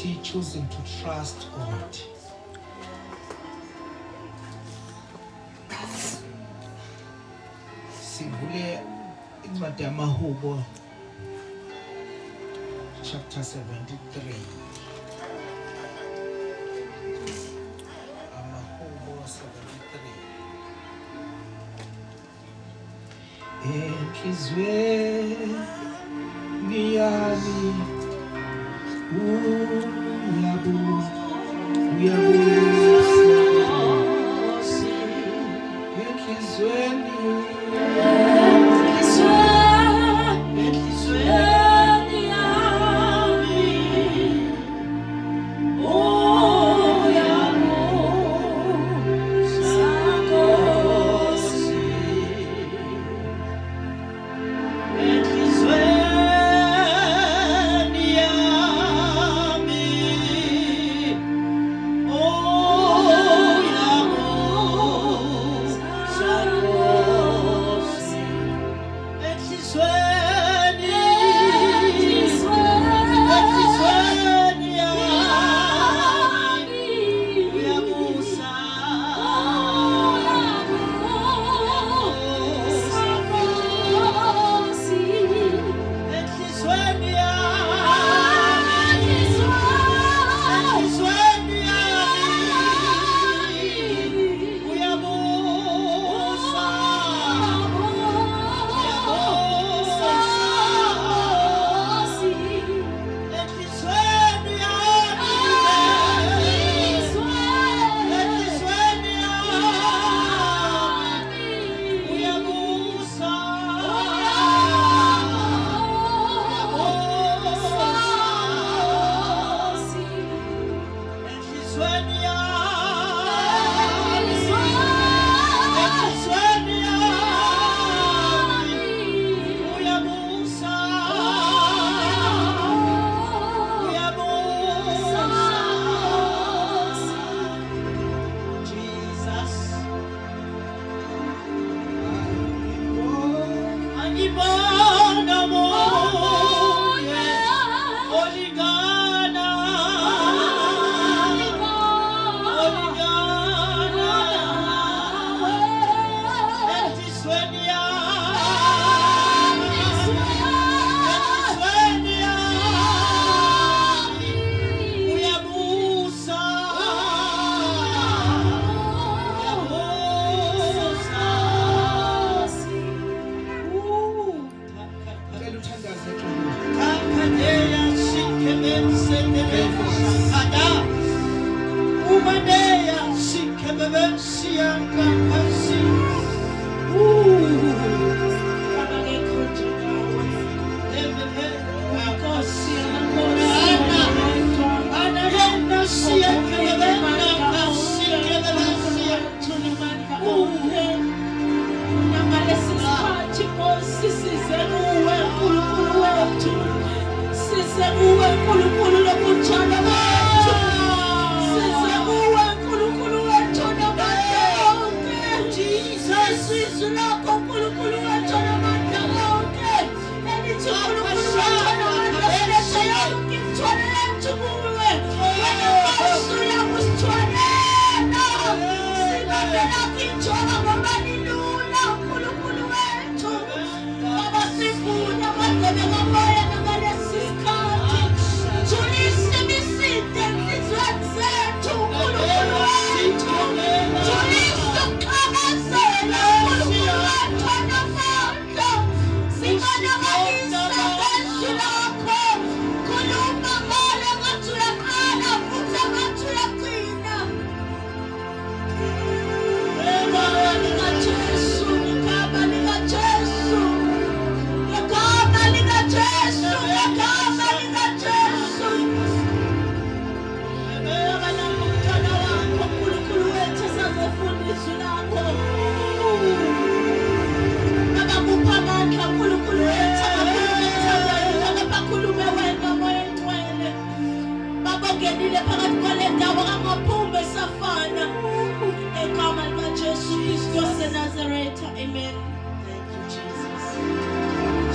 Choosing to trust God. Sivule incwadi yamaHubo chapter 73. AmaHubo 73. Enhliziyweni yami uyabusa enhliziyweni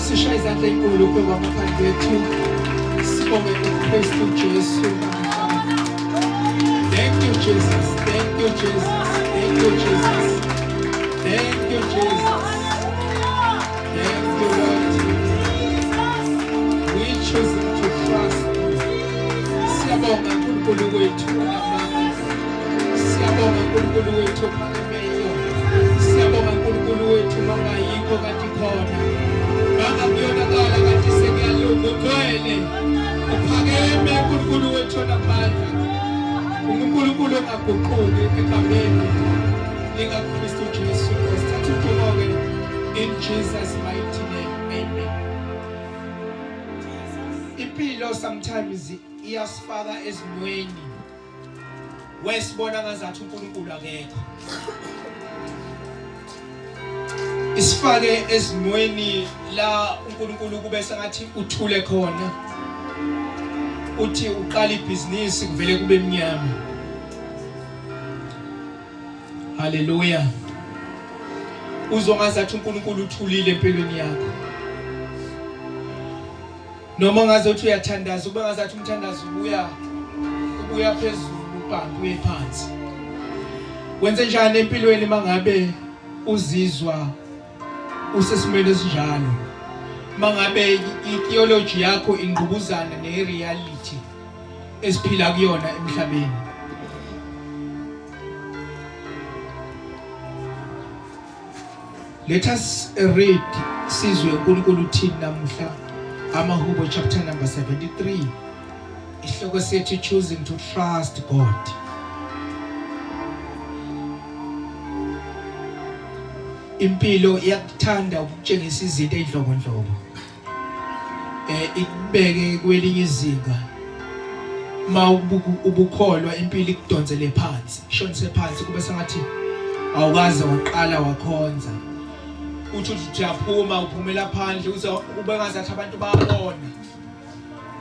Sishaya izandla enkulu phezu kwamakhanda ethu. Sibonge uKristu Jesu namhlanje. Thank you Jesus. Thank you Jesus. Thank you Jesus. Thank you Jesus. Thank you Lord. We choosing to trust you. Siyabonga uNkulunkulu wethu onamandla. Siyabonga uNkulunkulu wethu ophakemeyo. Siyabonga uNkulunkulu wethu mangayikho kanti khona. Mangakuyonakala kanti sekuyalunga ugcwele. Uphakeme uNkulunkulu wethu onamandla. UNkulunkulu ongaguquki egameni likaKristu Jesu. Sithatha udumo-ke in Jesus mighty name. Amen. Impilo sometimes iyasifaka ezimweni wesibona ngazathi uNkulunkulu akekho. Isifake ezimweni la uNkulunkulu kube sengathi uthule khona. Uthi uqala ibhizinisi kuvele kube mnyama. Haleluya. Uzongazathi uNkulunkulu uthulile empilweni yakho. Noma ngaze uthi uyathandaza ube ngazathi umthandazo ubuya phezulu ubhampe uye phansi. Wenze njani empilweni mangabe uzizwa usesimweni esinjalo? Mangabe i-theology yakho ingqubuzana ne-reality esiphila kuyona emhlabeni. Let us read sizwe uNkulunkulu uthini namuhla amahubo chapter number 73 isihloko sethu choosing to trust God. Impilo iyakuthanda ukutshengisa izinto ezinhlobonhlobo. Ikubeke kwelinye izinga ma ubukholwa impilo ikudonsele phansi ishonise phansi kube sengathi awukaze waqala wakhonza uthi uthi uyaphuma uphumela phandle uze ube ngazathi abantu bayabona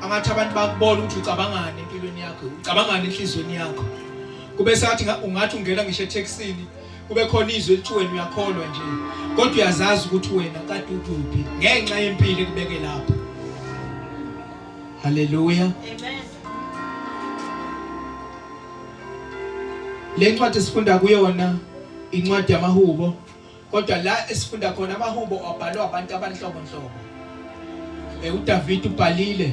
angathi abantu bakubona ukuthi ucabangani empilweni yakho ucabangani enhlizweni yakho kube sengathi ungathi ungena ngisho ethekisini kube khona izwi elithi wena uyakholwa nje kodwa uyazazi ukuthi wena kade ukuphi ngenxa yempilo ekubeke lapho. Haleluya, amen. Le ncwadi esifunda kuyona incwadi yamahubo, kodwa la esifunda khona amahubo abhalwa abantu abanhlobonhlobo. UDavid ubhalile,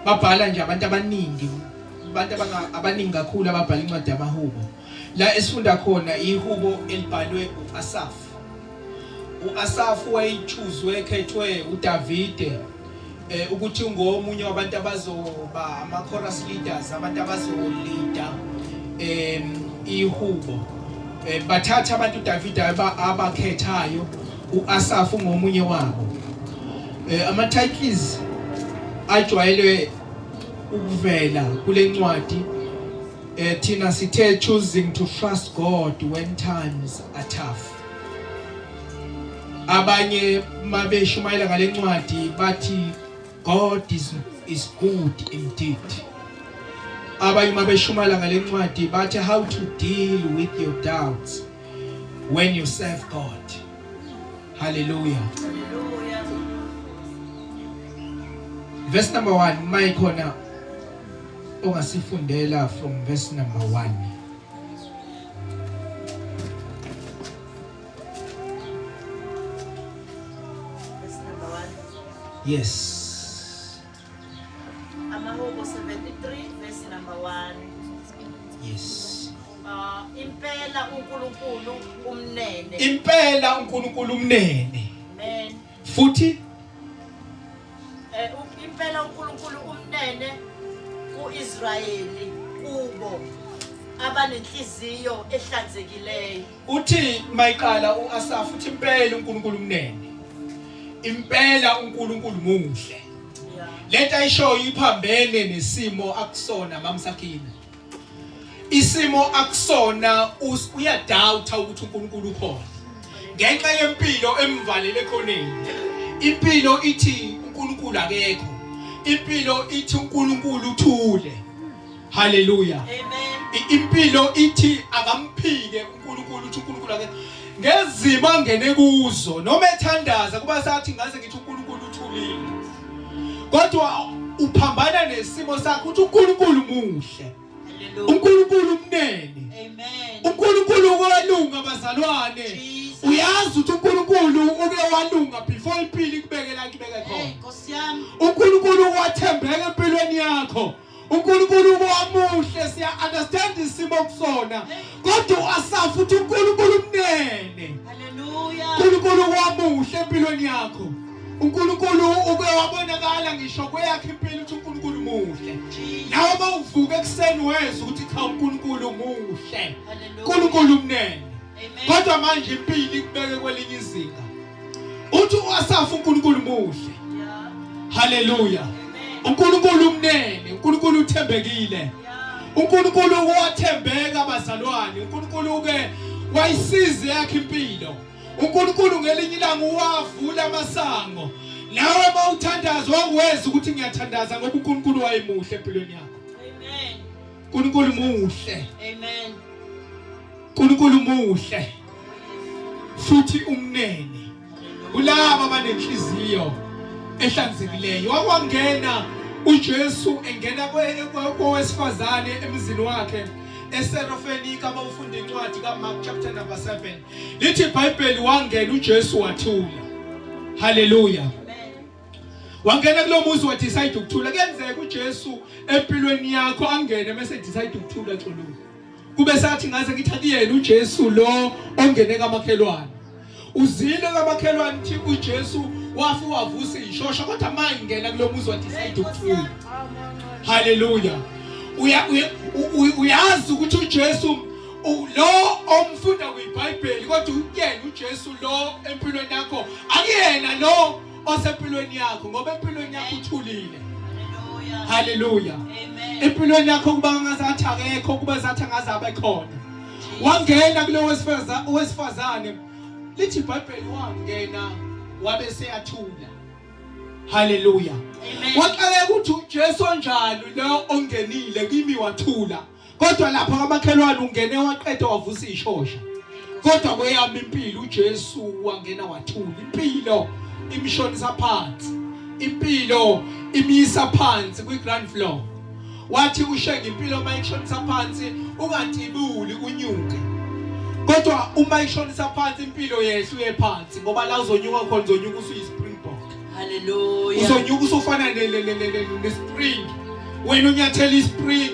babhala nje abantu abaningi, abantu abaningi kakhulu ababhala incwadi yamahubo. La esifunda khona ihubo elibhalwe uAsaf. UAsaf wayichuzwe ekhethwe uDavide ukuthi ungomunye wabantu abazoba ama chorus leaders, abantu abazoleader ihubo. Bathatha abantu uDavide abakhethayo, uAsaf ungomunye wabo. Ama titles ajwayele ukuvela kule ncwadi, thina sithe choosing to trust God when times are tough. Abanye mabeshumayela ngale ncwadi bathi God is good indeed. Abanye mabeshumayela ngale ncwadi bathi how to deal with your doubts when you serve God. Hallelujah. Hallelujah. Verse number 1 mayikhona ongasifundela from verse number 1. Verse number 1. Yes. Amahubo 73 verse number 1. Yes. Impela uNkulunkulu umnene. Impela uNkulunkulu umnene. Amen. Futhi Impela uNkulunkulu umnene kuIsrayeli, kubo abanenhliziyo ehlanzekileyo. Uthi mayiqala uAsaf uthi impela uNkulunkulu umnene. Impela uNkulunkulu muhle. Lento ayishoyo iphambene nesimo akusona mamsakina. Isimo akusona uyadoubta ukuthi uNkulunkulu ukhona. Ngenxa yempilo emvalele ekhoneni. Impilo ithi uNkulunkulu akekho. Impilo ithi uNkulunkulu uthule. Hallelujah. Amen. Impilo ithi akamphike uNkulunkulu, uthi uNkulunkulu akekho. Ngezimo angene kuzo noma ethandaza kuba sathi ngaze ngithi uNkulunkulu uthulile. Kodwa uphambana nesimo sakho uthi uNkulunkulu muhle. uNkulunkulu umnene. Amen. uNkulunkulu walunga bazalwane. Jesus. Uyazi ukuthi uNkulunkulu uke walunga before impilo ikubeke la ikubeke Hey khona. Nkosi yami. uNkulunkulu wathembeka empilweni yakho. uNkulunkulu wamuhle siya understand isimo kusona. Kodwa uAsafu uthi uNkulunkulu umnene. Hallelujah. uNkulunkulu wamuhle empilweni yakho. uNkulunkulu uke wabonakala ngisho kweyakhe impilo uthi uNkulunkulu muhle. Jesus. Nawe uma uvuka ekuseni wezwa ukuthi cha uNkulunkulu muhle. Hallelujah. uNkulunkulu umnene. Amen. Kodwa manje impilo ikubeke kwelinye izinga. Uthi uAsafu uNkulunkulu muhle. Yeah. Haleluya. Amen. uNkulunkulu umnene, uNkulunkulu uthembekile. Yeah. uNkulunkulu wathembeka bazalwane. uNkulunkulu ke wayisiza yakhe impilo. uNkulunkulu ngelinye ilanga wavula amasango. Nawe mawuthandaza waweza ukuthi ngiyathandaza ngoba uNkulunkulu wayemuhle empilweni yakho. Amen. uNkulunkulu muhle. Amen. uNkulunkulu muhle futhi umnene. Kulaba abanenhliziyo ehlanzekileyo. Wakwangena uJesu engena kowesifazane emzini wakhe eSerofenika bawufunda incwadi kaMark chapter number 7. Lithi iBhayibheli wangena uJesu wathula. Haleluya. Amen. Wangena kulomuzi wa decide ukuthula. Kuyenzeka uJesu empilweni yakho angene mase decide ukuthula xolulu. Kube sathi ngaze ngithi akuyena uJesu lo ongene kamakhelwane. Uzile kamakhelwane thi uJesu wafi wavusa ishosha kodwa manje ngena kulomuzi wa decide ukuthula. Haleluya. Uya uyazi ukuthi uJesu lo omfunda kwiBhayibheli kodwa uyena uJesu lo empilweni yakho akuyena lo osempilweni yakho ngoba empilweni yakho uthulile. Hallelujah. Haleluya. Amen. Empilweni yakho kuba ngazathi akekho kuba zathi angaze abe khona. Wangena kulo wesifazane lithi iBhayibheli wangena wabe seyathula. Haleluya. Amen. Waqala ukuthi uJesu onjani lo ongenile kimi wathula. Kodwa lapha kamakhelwane ungene waqeda wavusa ishosha. Kodwa kweyami impilo uJesu wangena wathula. Impilo imshonisa phansi. Impilo imisa phansi kwi ground floor. Wathi ushenge impilo mayishonisa phansi ungatibuli unyuke. Kodwa uma ishonisa phansi impilo yehla uye phansi ngoba la uzonyuka khona uzonyuka usuyi springbok. Hallelujah. Uzonyuka usufana ne spring. Wena unyathela ispring.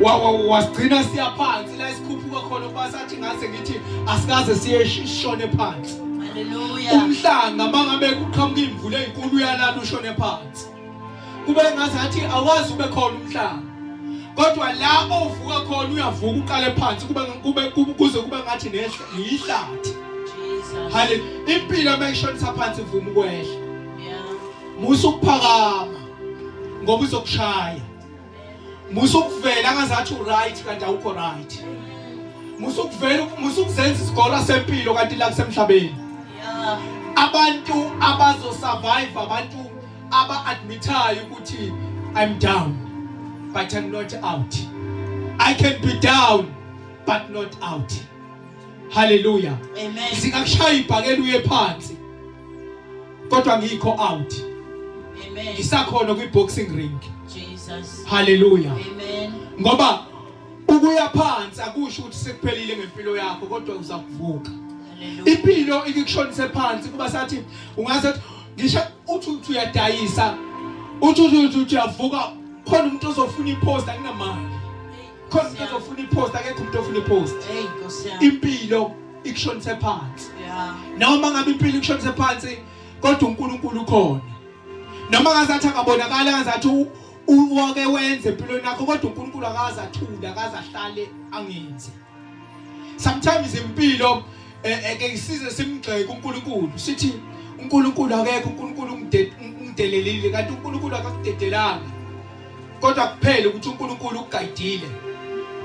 Wasigcina siya phansi la isikhuphuka khona kuba sathi ngase ngithi asikaze siye shone phansi. Hallelujah. Umhlanga mangabe kuqhamuka imvula ezinkulu uyalala ushone phansi. Kube ngazathi awazi ube khona umhlanga. Kodwa la ovuka khona uyavuka uqale phansi kube kube kuze kube ngathi nehlathi. Jesus. Hallelujah. Impilo mayishonisa phansi ivuma ukwehla. Yeah. Musa ukuphakama ngoba uzokushaya. Musa ukuvela ngazathi uright kanti awukho right. Musa ukuvela musa ukuzenza isigora sempilo kanti la kusemhlabeni. Yeah. Abantu abazo survive abantu aba admitayo ukuthi I'm down but I'm not out. I can be down but not out. Hallelujah. Amen. Singakushaya ibhakela uye phansi. Kodwa ngikho out. Amen. Ngisakhona kwi boxing ring. Jesus. Hallelujah. Amen. Ngoba ukuya phansi akusho ukuthi sekuphelile ngempilo yakho kodwa uzakuvuka. Hallelujah. Impilo ikikushonise phansi kuba sathi ungaze ngisho uthi uthi uyadayisa uthi uthi uthi uyavuka khona umuntu ozofuna ipost akunamali. Khona umuntu ozofuna ipost akekho umuntu ofuna ipost. Hey Nkosi yami. Impilo ikushonise phansi. Yeah. Noma ngabe impilo ikushonise phansi kodwa uNkulunkulu ukhona. Noma ngazathi akabonakala ngazathi uwake wenze empilweni yakho kodwa uNkulunkulu akaze athule akaze ahlale angenzi. Sometimes impilo ke size simgxeke uNkulunkulu sithi uNkulunkulu akekho uNkulunkulu ungidelelile kanti uNkulunkulu akakudedelanga. Kodwa kuphela ukuthi uNkulunkulu ukugayidile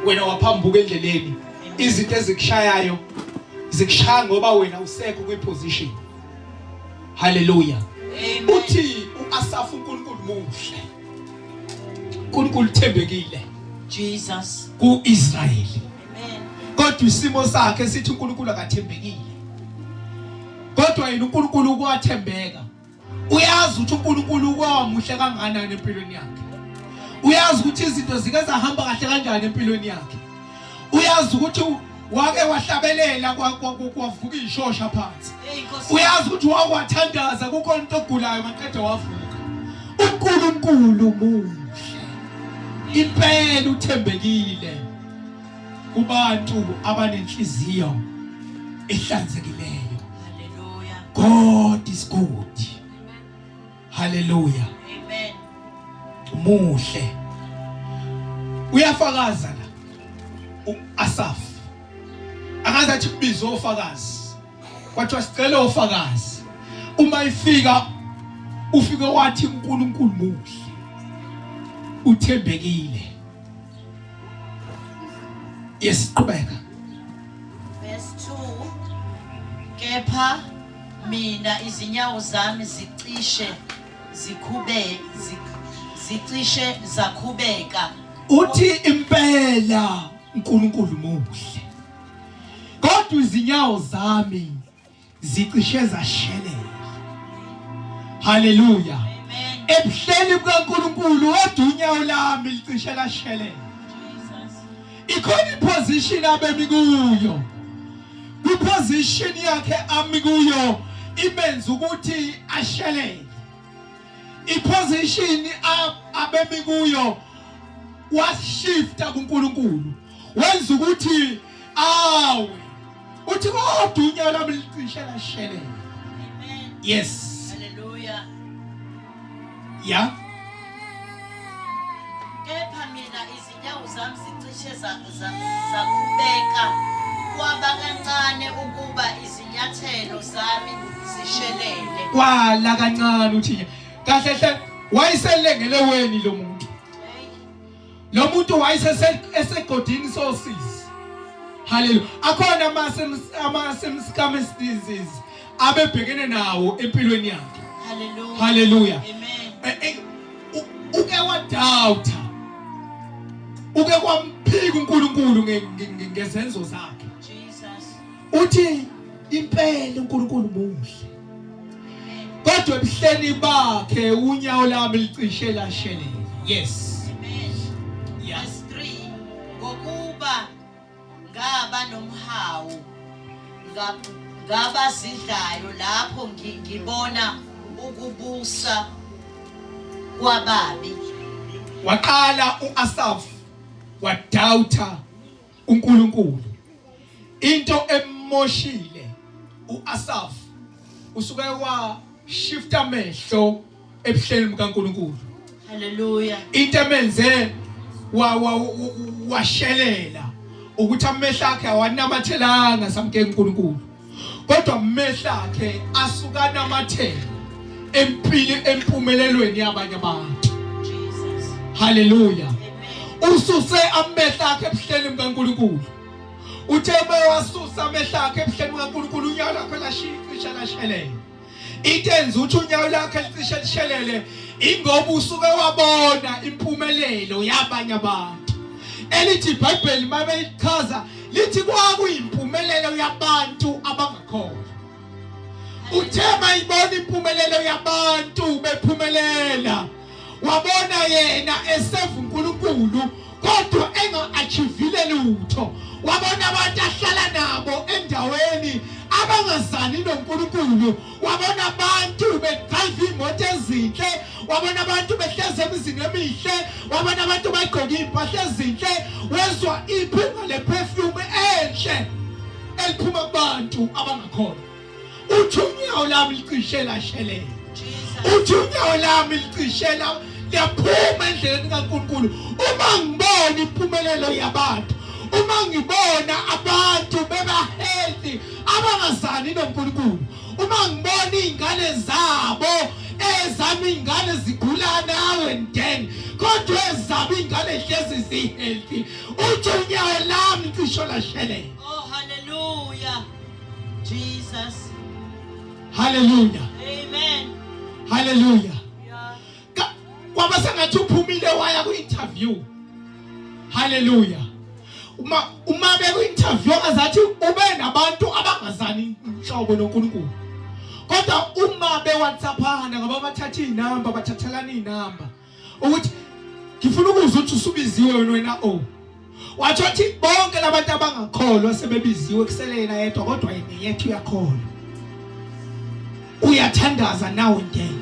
wena waphambuka endleleni. Izinto ezikushayayo zikushaya ngoba wena usekho kwiposition. Hallelujah. Amen. Uthi uAsafu uNkulunkulu muhle. uNkulunkulu uthembekile Jesus. kuIsrayeli. Amen. Kodwa isimo sakhe sithi uNkulunkulu akathembekile. Kodwa yena uNkulunkulu ukwathembeka. Uyazi ukuthi uNkulunkulu kwamuhle kangakanani empilweni yakhe. Uyazi ukuthi izinto zike zahamba kahle kanjani empilweni yakhe. Uyazi ukuthi wake wahlabelela kwavuka ishosha phansi. Uyazi ukuthi wakwathandaza kukhona into ogulayo maqede wavuka. uNkulunkulu muhle. Impela uthembekile kubantu abanenhliziyo ehlanzekileyo. Hallelujah. God is good. Hallelujah. Amen. Muhle. Uyafakaza la. uAsaf. Akaze athi kubizwe ofakazi. Kwathiwa sicela ofakazi. Uma ifika ufike wathi uNkulunkulu muhle. Uthembekile. Yes, qhubeka. Verse 2 Kepha mina izinyawo zami zicishe zikhube zicishe zakhubeka. Uthi impela uNkulunkulu muhle. Kodwa izinyawo zami zicishe zashelela. Haleluya. Ebuhleni bukaNkulunkulu kodwa unyawo lami licishe lashelela. Ikhona iposition abemi kuyo. Kwiposition yakhe ami kuyo imenza ukuthi ashelele. Iposition abemi kuyo washifta kuNkulunkulu. Wenza ukuthi awe. Uthi kodwa unyawo lami licishe lashelela. Amen. Yes. Hallelujah. Yeah. Kepha mina izinyawo zami zicishe zakhubeka kwaba kancane ukuba izinyathelo zami zishelele. Kwala kancane uthi kahle hle wayeselengele weni lo muntu. Lo muntu wayesegodini sosizi. Haleluya. Akhona ama-circumstances abebhekene nawo empilweni yakhe. Hallelujah. Haleluya. Amen. Eh, eh, uke wadoubta. Uke kwamphika uNkulunkulu ngezenzo zakhe. Jesus. Uthi impela uNkulunkulu muhle. Kodwa ebuhleni bakhe unyawo lami licishe lashelela. Yes. Amen. Yeah. Verse 3 Ngokuba ngaba nomhawu ngabazidlayo lapho ngibona ukubusa kwababi. Waqala uAsaf wadoubta uNkulunkulu. Into emmoshile uAsaf usuke wa shift amehlo ebuhleni bukaNkulunkulu. Hallelujah. Into emenze wa washelela ukuthi amehlo akhe awanamathelanga samke uNkulunkulu. Kodwa amehlo akhe asuka namathela empili empumelelweni yabanye abantu. Jesus. Hallelujah. Ususe amehlo akhe ebuhleni bukaNkulunkulu. Uthe bewasusa amehlo akhe ebuhleni bukaNkulunkulu unyawo lakhe lashicisha lashelela. Into enza ukuthi unyawo lakhe licishe lishelele ingoba usuke wabona impumelelo yabanye abantu. Elithi iBhayibheli mabelichaza lithi kwakuyimpumelelo yabantu abangakholwa. Uthe mayibona impumelelo yabantu bephumelela wabona yena eseva uNkulunkulu kodwa enga-achievile lutho wabona abantu ahlala nabo endaweni abangazani noNkulunkulu wabona abantu bedrive imoto ezinhle wabona abantu behlezi emizini emihle wabona abantu bagqoke impahla ezinhle wezwa iphunga leperfume enhle eliphuma kubantu abangakholwa uthi unyawo lami licishe lashelela uthi unyawo lami licishe la liyaphuma endleleni kaNkulunkulu uma ngibona impumelelo yabantu uma ngibona abantu beba healthy abangazani noNkulunkulu uma ngibona izingane zabo ezami ingane zigula nawe and then kodwa ezabo ingane hlezi zi healthy uthi unyawo lami cisho lashelela oh hallelujah Jesus. Hallelujah. Amen. Hallelujah. Yeah. Kwaba sengathi uphumile waya ku interview. Hallelujah. Uma uma beku interview ngazathi ube nabantu abangazani inhlobo noNkulunkulu. Kodwa uma beWhatsAppana ngoba bathatha izinamba, bathathelana izinamba ukuthi ngifuna ukuzwa ukuthi usubiziwe wena o. Wathi wathi bonke labantu abangakholwa sebebiziwe kusele yena yedwa kodwa yena yethu uyakholwa. Uyathandaza now and then.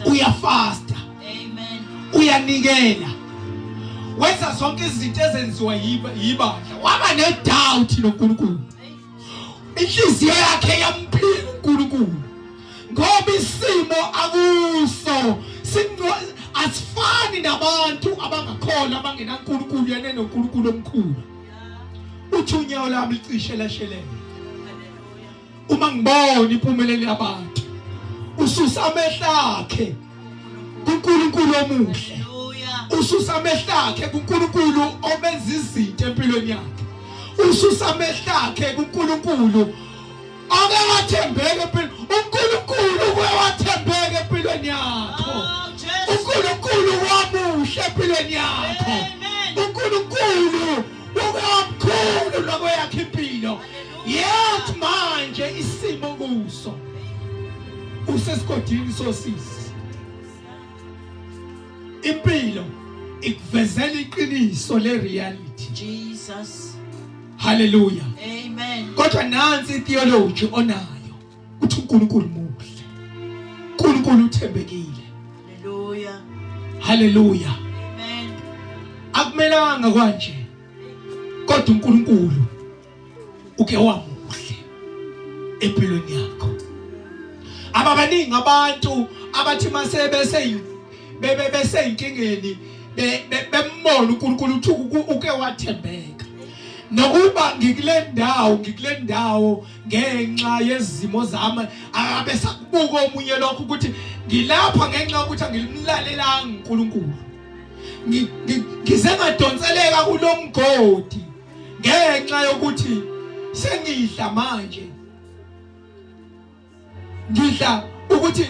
Uyafasta. Amen. Uyanikela. Wenza zonke izinto ezenziwa yibandla. Waba ne doubt noNkulunkulu. Inhliziyo yakhe yamphika uNkulunkulu. Ngoba isimo akuso asifani nabantu abangakholwa abangenaNkulunkulu yena enoNkulunkulu omkhulu. Uthi unyawo lami licishe lashelela. Uma ngibona impumelelo yabantu ususa amehlo akhe kuNkulunkulu omuhle. Ususa amehlo akhe kuNkulunkulu obenza izinto empilweni yakhe. Ususa amehlo akhe kuNkulunkulu ake wathembeka empilweni. uNkulunkulu uke wathembeka empilweni yakho. Oh, uNkulunkulu wamuhle empilweni yakho. uNkulunkulu uke wamkhulu nakweyakhe impilo. Yet manje isimo kuso usesigodini sosisi. Impilo ikuvezela iqiniso le reality. Jesus. Hallelujah. Amen. Kodwa nansi theology onayo uthi uNkulunkulu muhle. uNkulunkulu uthembekile. Hallelujah. Hallelujah. Amen. Akumelanga kwanje. Kodwa uNkulunkulu uke wamuhle empilweni yakho. Ababaningi abantu abathi mase bese bebe beseyinkingeni bembona uNkulunkulu uthi uke wathembeka. Nokuba ngikule ndawo ngikule ndawo ngenxa yezimo zami akabe sakubuka omunye lokho ukuthi ngilapha ngenxa yokuthi angimlalelanga uNkulunkulu. Ngize ngadonseleka kulomgodi ngenxa yokuthi sengidla manje ngidla ukuthi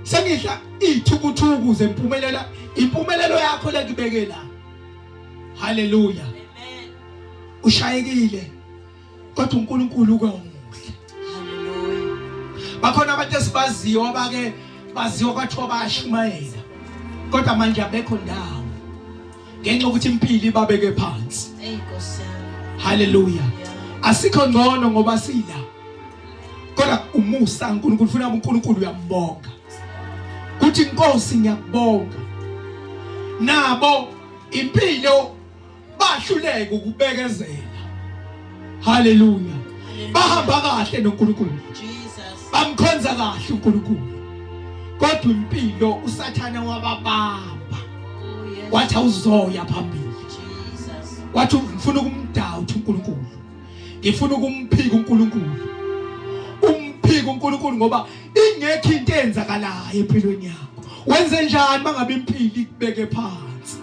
sengidla ithukuthuku zempumelela impumelelo yakho lekubeke la. Haleluya, ushayekile kodwa uNkulunkulu ukamuhle. Haleluya. Bakhona abantu esibaziyo abake baziwa kwathiwa bayashumayela kodwa manje abekho ndawo ngenxa yokuthi impilo ibabeke phansi. Ey Nkosi yami. Haleluya. Asikho ngcono ngoba sila. Kodwa umusa uNkulunkulu ufuna uNkulunkulu uyambonga. Kuthi inkosi ngiyakubonga. Nabo impilo bahluleka ukubekezela. Haleluya. Bahamba kahle noNkulunkulu. Jesus. Bamkhonza kahle uNkulunkulu. Kodwa impilo uSathane wababamba. Oh, yes. Wathi awuzoya phambili. Jesus. Wathi ngifuna ukumdoubt uNkulunkulu. Ngifuna ukumphika uNkulunkulu. Umphika uNkulunkulu ngoba ingekho into eyenzakalayo empilweni yakho. Wenze njani mangabe impilo ikubeke phansi?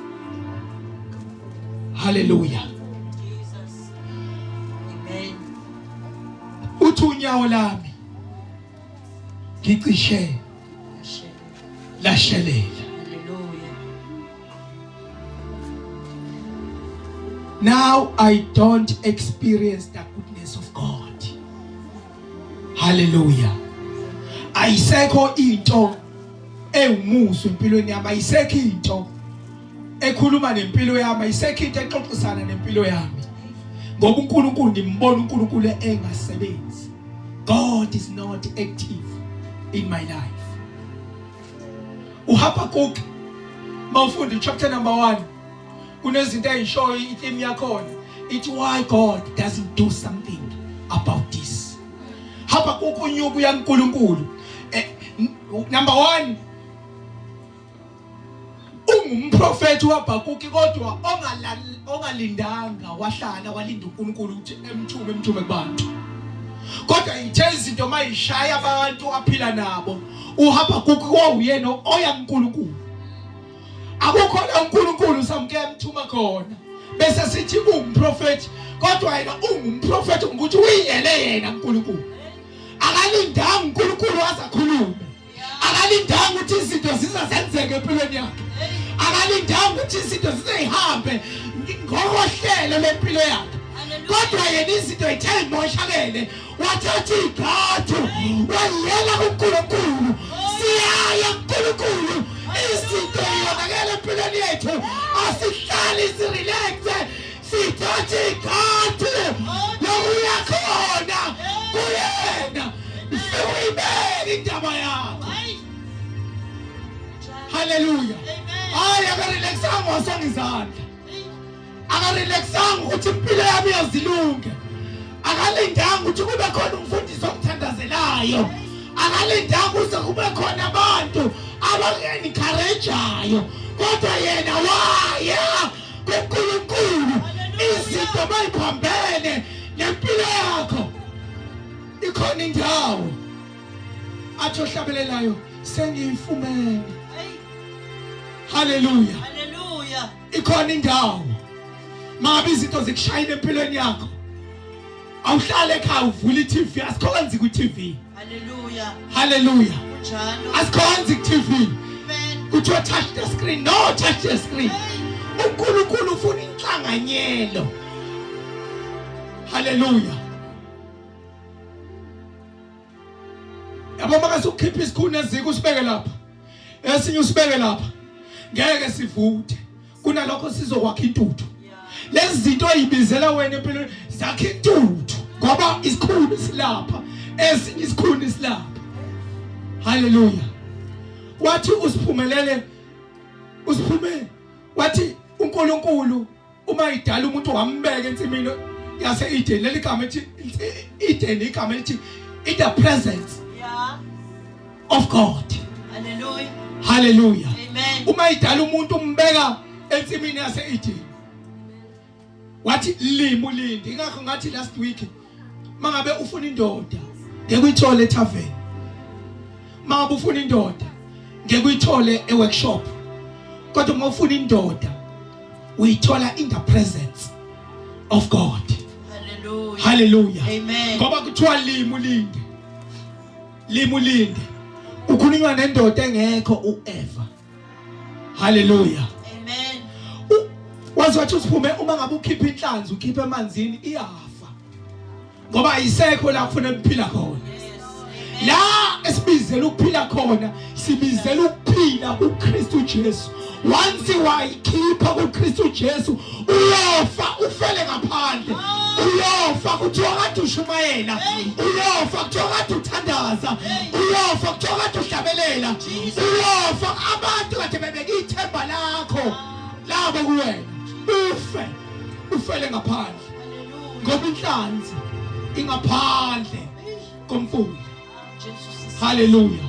Haleluya. Jesus. Amen. Uthi unyawo lami ngicishe lashelela. Hallelujah. Now I don't experience the goodness of God. Hallelujah. Ayisekho into ewumuzwa empilweni yami, ayisekho into ekhuluma nempilo yami, ayisekho into exoxisana nempilo yami. Ngoba uNkulunkulu ngimbona uNkulunkulu engasebenzi. God is not active in my life. uHabakkuk mawufunda chapter number 1 kunezinto eyishoyo itheme yakhona ithi why God doesn't do something about this. Habakkuk unyuka uyaNkulunkulu. Number 1 ungumprofeti uHabakuki kodwa ongalindanga wahlala walinda uNkulunkulu ukuthi emthume kubantu. Kodwa ithe izinto mayishaya abantu aphila nabo uHabakuki kwawuyena oya kuNkulunkulu. Akukho la uNkulunkulu samke emthuma khona bese sithi ungumprofeti kodwa yena ungumprofeti ngokuthi uyiyele yena uNkulunkulu. Akalindanga uNkulunkulu azakhulume. Akalindanga ukuthi izinto zizazenzeka empilweni yakhe. Akalindanga ukuthi izinto zizehambe ngokohlelo lempilo yakhe. Kodwa yena izinto ithe imoshakele wathatha igqathu wayela kuNkulunkulu. Siyaya kuNkulunkulu. Izinto yonakele empilweni yethu asihlali sirelaxe sithatha igqathu lokuya khona kuyena. Uyibeke indaba yakho. Haleluya. Hayi akarelaxanga wasonga izandla. Akarelaxanga ukuthi impilo yami iyozilunge. Akalindanga ukuthi kube khona umfundisi omthandazelayo. Akalindanga ukuthi kube khona abantu abangencourageayo. Kodwa yena waya kuNkulunkulu. Izinto mayiphambene nempilo yakho. Ikhona indawo athi ohlabelelayo sengiyifumene. Haleluya. Haleluya. Ikhona indawo mangabe izinto zikushayile empilweni yakho awuhlale ekhaya uvula i-TV asikhonzi ku-TV. Haleluya. Haleluya. Kunjalo. Asikhonzi ku-TV. Amen. Kuthiwa touch the screen. No touch the screen. uNkulunkulu ufuna inhlanganyelo. Haleluya. Yabo maka sukhipha isikhuni eziko usibeke lapha. Esinye usibeke lapha. Ngeke sivuthe. Kunalokho sizokwakha intuthu. Lezi zinto oyibizela wena empilweni zakha intuthu ngoba isikhuni silapha. Esinye isikhuni silapha. Haleluya. Wathi usiphumelele usiphume wathi uNkulunkulu uma idala umuntu wambeka ensimini yase-Eden leli gama ethi Eden igama elithi in the presence Yeah. of God. Hallelujah. Hallelujah. Amen. Uma idala umuntu umbeka ensimini yase-Eden wathi lima ulinde. Ingakho ngathi last week mangabe ufuna indoda ngeke uyithole etavern. Mangabe ufuna indoda ngeke uyithole eworkshop. Kodwa uma ufuna indoda uyithola in the presence of God. Hallelujah. Hallelujah. Amen. Ngoba kuthiwa lima ulinde. Lima ulinde. Ukhulunywa nendoda engekho uEva. Hallelujah. Amen. Wazi wathi usiphume uma ngabe ukhipha inhlanzi ukhipha emanzini iyafa. Ngoba ayisekho la kufuna ukuphila khona. La esibizela ukuphila khona sibizela ukuphila kuKristu Jesu. Once wayikhipha kuKristu Jesu uyofa ufele ngaphandle. Uyofa kuthiwa kade ushumayela, uyofa kuthiwa kade uthandaza, uyofa kuthiwa kade uhlabelela, uyofa abantu kade bebeka ithemba lakho labo kuwena. Ufe ufele ngaphandle. Ngoba inhlanzi ingaphandle komfula. Haleluya.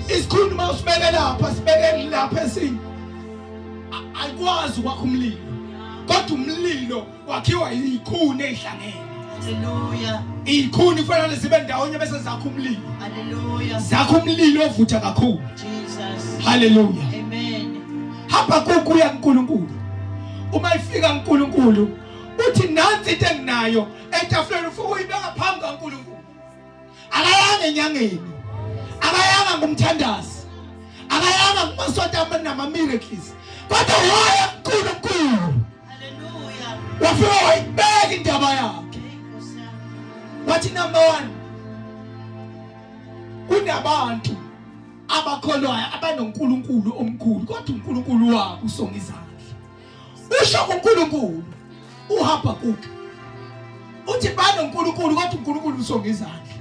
Isikhuni uma usibeke lapha sibeke lapha esinye ayikwazi ukwakha umlilo. Kodwa umlilo wakhiwa izikhuni ezihlangene. Haleluya. Izikhuni kufanele zibe ndawonye bese zakha umlilo. Haleluya. Zakha umlilo ovutha kakhulu. Jesus. Haleluya. Amen. Hamba kukuya kuNkulunkulu. Uma ifika kuNkulunkulu uthi nansi into enginayo etafuleni ufike uyibeka phambi kaNkulunkulu. Akayanga enyangeni. Akayanga ngumthandazi. Akayanga kumasonto amanama miracles. Kodwa waya kuNkulunkulu. Haleluya. Wafika wayibeka indaba yakhe. Wathi number 1 kunabantu abakholwayo abanoNkulunkulu omkhulu kodwa uNkulunkulu wabo usonga izandla. Usho kuNkulunkulu uHabakuki uthi banoNkulunkulu kodwa uNkulunkulu usonga izandla.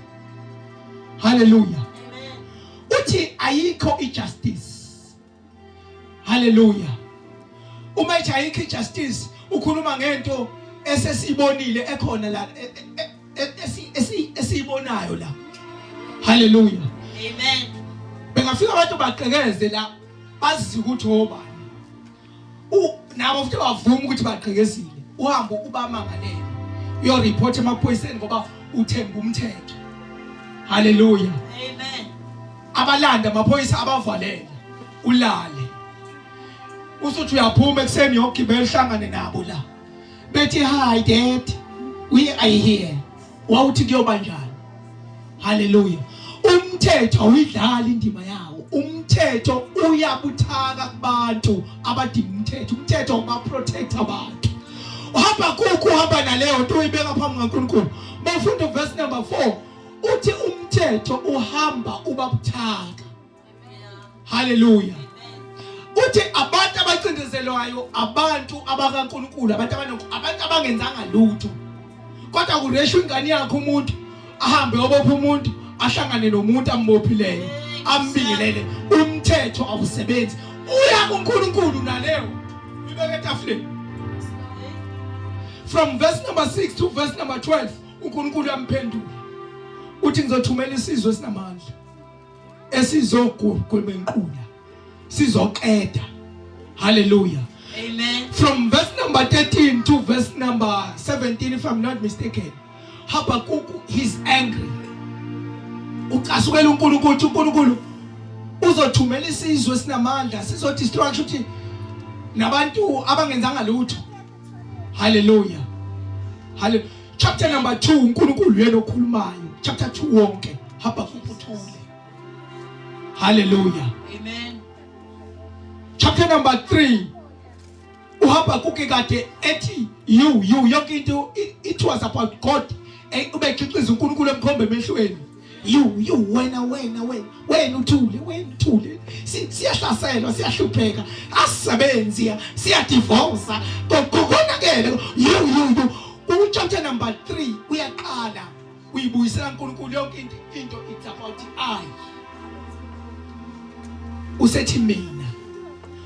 Haleluya. Uthi ayikho ijustice. Haleluya. Uma ethi ayikho ijustice ukhuluma ngento esesibonile ekhona la esiyibonayo la. Haleluya. Amen. Bengafika abantu bagqekeze la bazi ukuthi obani. Nabo futhi bavuma ukuthi bagqekezile. Uhambe ubamangalele. Uyo report emaphoyiseni ngoba uthemba umthetho. Haleluya. Amen. Abalanda amaphoyisa abavalele. Ulale. Usuthi uyaphuma ekuseni uyogibela uhlangane nabo la. Bethi hi dad. We are here. Wawuthi kuyoba njani? Haleluya. Umthetho awuyidlali indima yawo. Umthetho uyabuthaka kubantu abadinga umthetho. Umthetho uba protect abantu. uHabakuku uhamba naleyo nto uyibeka phambi kaNkulunkulu. Mawufunda verse number 4 uthi umthetho uhamba uba buthaka. Haleluya. Uthi abantu abacindezelwayo abantu abakaNkulunkulu abantu abantu abangenzanga lutho. Kodwa kuresha ingane yakhe umuntu ahambe obopha umuntu ahlangane nomuntu ambophileyo ambingelele umthetho awusebenzi uya kuNkulunkulu naleyo ibeke etafuleni from verse number 6 to verse number 12 uNkulunkulu uyamphendula uthi ngizothumela isizwe esinamandla esizogwemenqula sizoqeda hallelujah amen from verse number 13 to verse number 17 if i'm not mistaken Habakkuk he's angry ucasukela uNkulunkulu uthi uNkulunkulu uzothumela isizwe esinamandla sizodestroy ukuthi nabantu abangenzanga lutho haleluya haleluya chapter number 2 uNkulunkulu yena okhulumayo chapter 2 wonke Habakkuk uthule haleluya amen chapter number 3 uHabakuki kade ethi you you yonke into it was about God eh, ubekhiqiza uNkulunkulu emkhombe emehlweni you you wena wena wena wena uthule wena uthule siyahlaselwa siyahlupheka asisebenzi siyadivorce konakele you you you ku chapter number 3 uyaqala uyibuyisela uNkulunkulu yonke into into it's about I usethi mina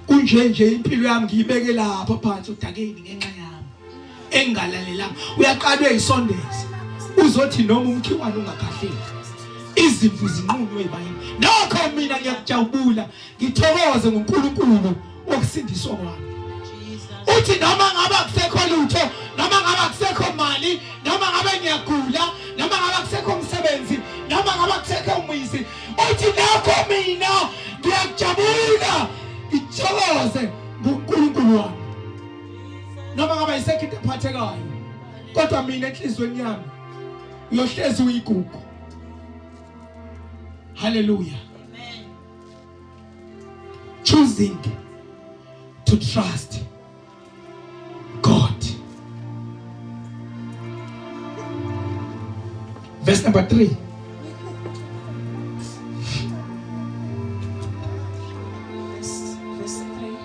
kunje nje impilo yami ngiyibeke lapha phansi udakeni ngenxa yami engalalelanga uyaqala uyayisondeza uzothi noma umkhiwane ungakhahleli izimvu zinqunywe ebayeni nokho mina ngiyakujabula ngithokoze ngoNkulunkulu wokusindiswa kwami uthi noma ngabe akusekho lutho noma ngabe akusekho mali noma ngabe ngiyagula noma ngabe akusekho umsebenzi noma ngabe akusekho umuzi uthi nakho mina ngiyakujabula ngithokoze ngoNkulunkulu wami noma ngabe ayisekho into ephathekayo kodwa mina enhlizweni yami uyohlezi uyigugu haleluya choosing to trust God. Verse number 3. Verse 3.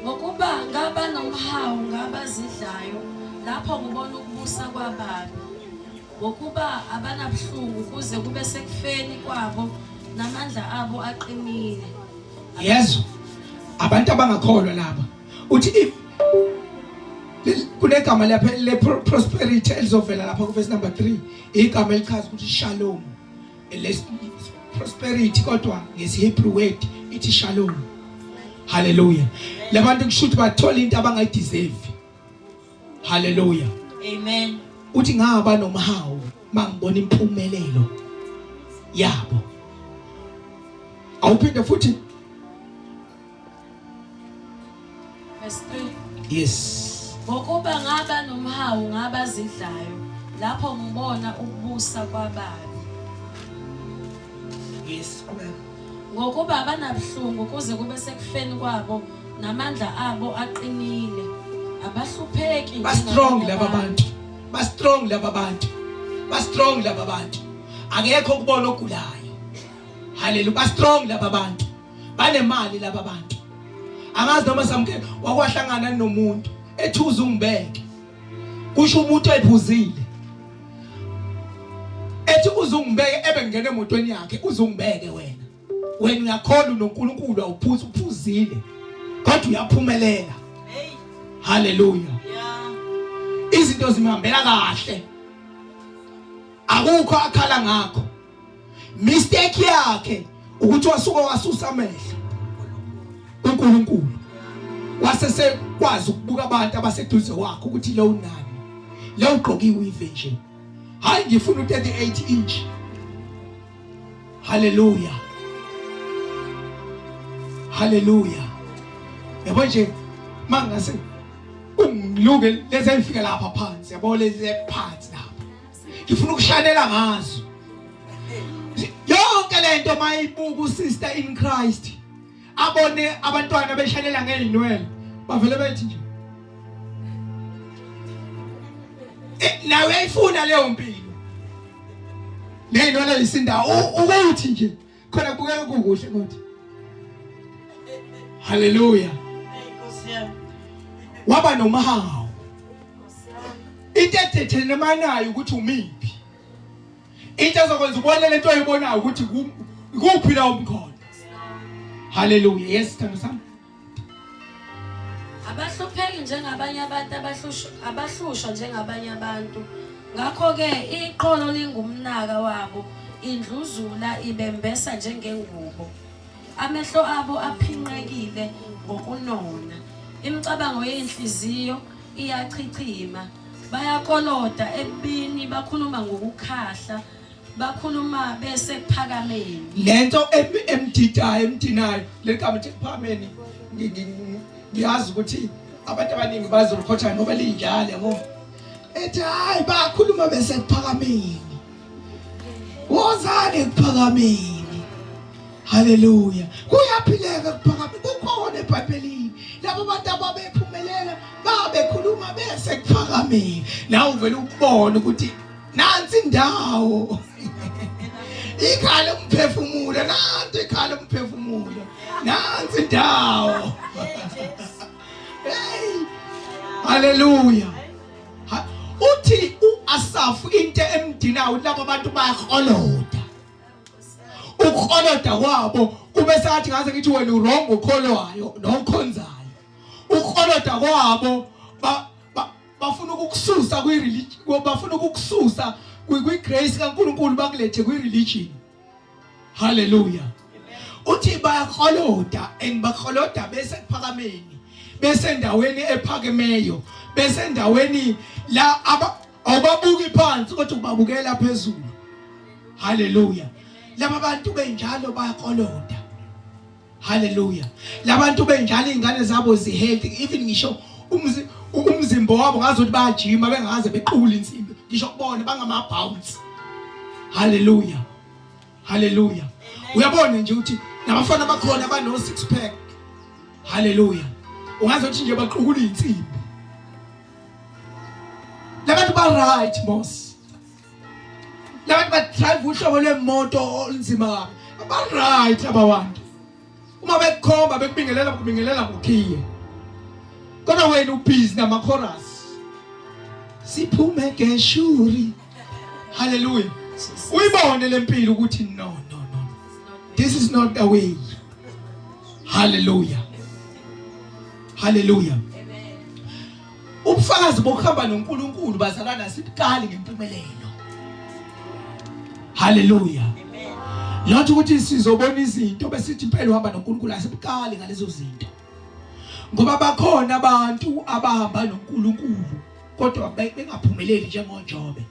Ngokuba ngaba nomhawu ngabazidlayo lapho ngibona ukubusa kwababi. Ngokuba abanabuhlungu kuze kube sekufeni kwabo namandla abo aqinile. Yezwa abantu abangakholwa laba uthi if kunegama lapha le prosperity elizovela lapha ku verse number 3 igama elichaza ukuthi shalom le prosperity kodwa ngesiHebrew word ithi shalom haleluya labantu kusho ukuthi bathola into abangayideserve Hallelujah. Amen. Uthi ngaba nomhawu mangibona impumelelo yabo. Awuphinde futhi. Verse 3. Yes. Ngokuba ngaba nomhawu ngabazidlayo lapho ngibona ukubusa kwababi. Yes, amen. Ngokuba abanabuhlungu kuze kube sekufeni kwabo namandla abo aqinile abahlupheki ba strong laba bantu ba strong laba bantu ba strong laba bantu akekho kubona ogulayo haleluya ba strong laba bantu banemali laba bantu angazi noma samke wakwahlangana nomuntu ethuza ungibeke kusho umuntu ephuzile ethi uzungibeke ebe ngene emotweni yakhe uzungibeke wena wena uyakholwa unoNkulunkulu awuphuzi uphuzile kodwa uyaphumelela Hey. haleluya Yeah. izinto zimhambela kahle akukho akhala ngakho mistake yakhe ukuthi wasuka wasusa amehlo uNkulunkulu wasesekwazi ukubuka abantu abaseduze kwakhe ukuthi lo unani lo ugqokiwe ive nje hayi ngifuna u38 inch Haleluya. Haleluya. Yabo nje mangase ungiluke lezi ezifika lapha phansi yabo lezi ephansi lapha. Ngifuna ukushanela ngazo. Yonke lento mayibuka usister in Christ. Abone abantwana beshalela ngezinwele. Bavele bethi nje. Eh, nawe uyayifuna leyo mpilo. Nezinwele isindawo ukuthi nje khona kubukeka kukuhle kodwa. Haleluya. Waba nomhawu. Into edethenemanayo ukuthi umiphi. Into ezokwenza ubone lento oyibonayo ukuthi kuphi la umkhona. Haleluya. Yes, thando sami. Abahlupheki njengabanye abantu abahlushwa abahlushwa njengabanye abantu. Ngakho-ke iqholo lingumnaka wabo, indluzula ibembesa njengengubo. Amehlo abo aphinqekile ngokunona. Imicabango yenhliziyo iyachichima. Bayakoloda ebubini bakhuluma ngokukhahla. Bakhuluma bese kuphakameni. Lento emdidayo emdinayo leligama lithi kuphakameni ngiyazi ukuthi abantu abaningi bazolikhotha ngoba linjalo yabo. Ethi hayi bakhuluma bese kuphakameni. Wozani ekuphakameni. Haleluya. Kuyaphileka kuphakameni. Kukhona eBhayibhelini. Labo bantu ababephumelela babekhuluma bese kuphakameni. Nawe uvela ukubona ukuthi nansi indawo. Ikhala umphefumulo, nansi ikhala umphefumulo. Nansi indawo. Hey. Haleluya. Uthi uAsafu into emdinayo labo bantu bayakholoda. Ukukholoda kwabo kube sathi ngaze ngithi wena uwrong okholwayo nokhonzayo. Ukukholoda kwabo bafuna ukukususa kwi religion bafuna ukukususa kwi grace kaNkuluNkulu bakulethe kwi religion. Hallelujah. Uthi bayakholoda and bakholoda bese kuphakameni bese endaweni ephakemeyo bese endaweni la awubabuki phansi kodwa ubabukela phezulu. Hallelujah. Laba bantu benjalo bayakholoda. Hallelujah. Labantu benjalo izingane zabo zi healthy even ngisho umzimba wabo ngazi ukuthi bayajima bengaze bequle insimbi ngisho kubona bangama bounce. Hallelujah. Hallelujah. Uyabona nje ukuthi nabafana bakhona bano six pack. Hallelujah. Ungazi ukuthi nje baqukula insimbi. Labantu ba right boss. Labantu ba drive uhlobo lwemoto olunzima kabi. Ba right ababantu. Uma bekukhomba bekubingelela bekubingelela ngokhiye. Kodwa wena ubhizi nama chorus. Siphume geshuri. Hallelujah. Uyibone lempilo ukuthi no no no. This is not the way. Hallelujah. Hallelujah. Ubufakazi bokuhamba noNkulunkulu bazalwana sibuqali ngempumelelo. Hallelujah. Not ukuthi sizobona izinto besithi impela uhamba noNkulunkulu asibuqali ngalezo zinto. Ngoba bakhona abantu abahamba noNkulunkulu kodwa bengaphumeleli njengoJobe.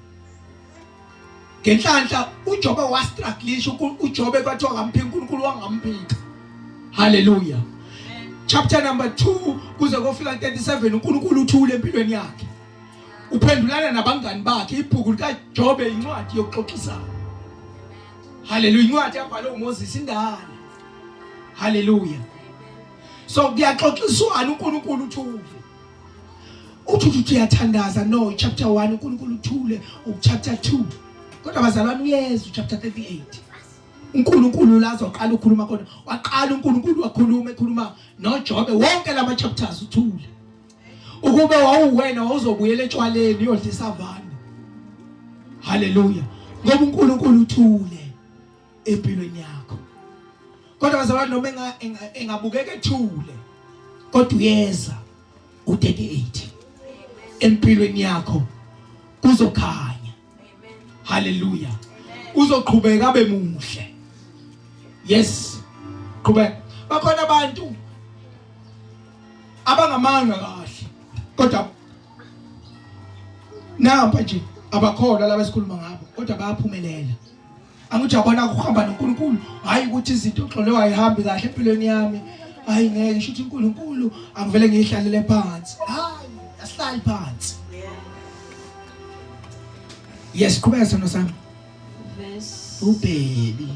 Ngenhlanhla uJobe wastrugglisha uJobe kwathiwa ngamphika uNkulunkulu wangamphika. Hallelujah. Chapter number 2 kuze kofika 37 uNkulunkulu uthule empilweni yakhe. Uphendulana nabangani bakhe ibhuku likaJobe incwadi yokuxoxisana. Hallelujah incwadi yabhalwe uMoses indala. Hallelujah. So kuyaxoxiswana uNkulunkulu uthule. Uthi uthi uyathandaza no chapter 1 uNkulunkulu uthule u chapter 2. Kodwa bazalwane uyeza u chapter 38. uNkulunkulu la azoqala ukukhuluma khona. Waqala uNkulunkulu wakhuluma ekhuluma noJobe wonke lama chapters uthule. Ukube wawuwena wawuzobuyela etshwaleni uyodla isavane. Haleluya. Ngoba uNkulunkulu uthule empilweni yakho. Kodwa bazalwane noma engabukeka ethule kodwa uyeza u38 empilweni yakho kuzokhanya. Haleluya. Uzoqhubeka abe muhle. Yes. Qhubeka. Bakhona abantu abangamanga kahle kodwa nampa nje abakholwa laba esikhuluma ngabo kodwa bayaphumelela. Angithi uyabona kuhamba noNkulunkulu hayi ukuthi izinto xole wayihambi kahle empilweni yami hayi ngeke ngisho ukuthi uNkulunkulu angivele ngiyihlalele phansi hayi asihlali phansi yes qhubeka sono sami Verse ubaby